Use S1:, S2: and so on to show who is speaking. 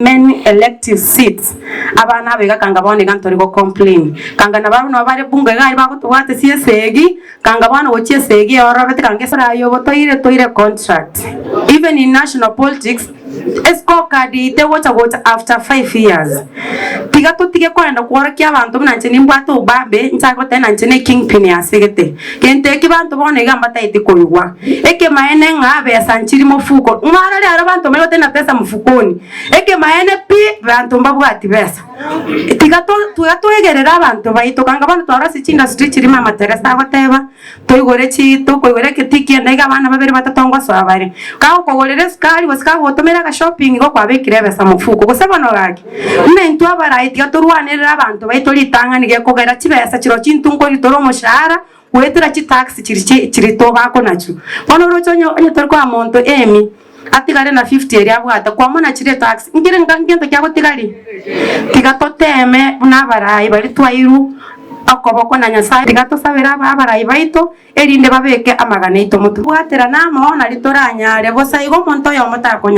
S1: Many elective seats, abana aba iga kanga bono iga ntori go complain, kanga nabarabwo nabo bare bunge iga aria bagotobwatesia esegi, kanga bono gochia esegi eororobete kanga ase aye obo toire toire contract. Even in national politics, escorecard yaito egocha gocha after 5 years. Tiga totige koenda kworokia abanto buna inche nimbwate obobabe, nchake goteba ng'a inche ne kingpin asegete. Gento eki banto bono iga mbataeti koigwa. Ekemaene ng'a besa nchiri mofuko. Ng'ora rero banto mbari goteba ng'a pesa mfukoni. Ekemaene pi, banto mbabwati besa. Tiga to tiga twegerere abanto baito kanga bono twarosire chiindustry chiria mama Teresa agoteba, toigore chi tokoigora egetii ki'enda iga abana babere batato ngosoa bare. Kagokogorera esukari gose kagogotomera agashopping igo kwabekire ebesa mofuko. Gose bono gaki, buna intwe abarai tiga torwanerere abanto baito ritang'ani gekogera chibesa chirochio intwe nkori tore omoshahara goetera chitax chiri chi chiri tobakonachwo. Bono oroche onye onye tori koa monto emi atigare na fifty eria abwate kwamonachire etax nkere nka ngento ki agotigaria? Tiga toteme buna abarai baria twairwe okoboko na Nyasaye tiga tosabere aba abarai baito erinde babeke amagana aito motwe. Bwaterana amo nario toranyare bosa igo omonto oyomo takonya.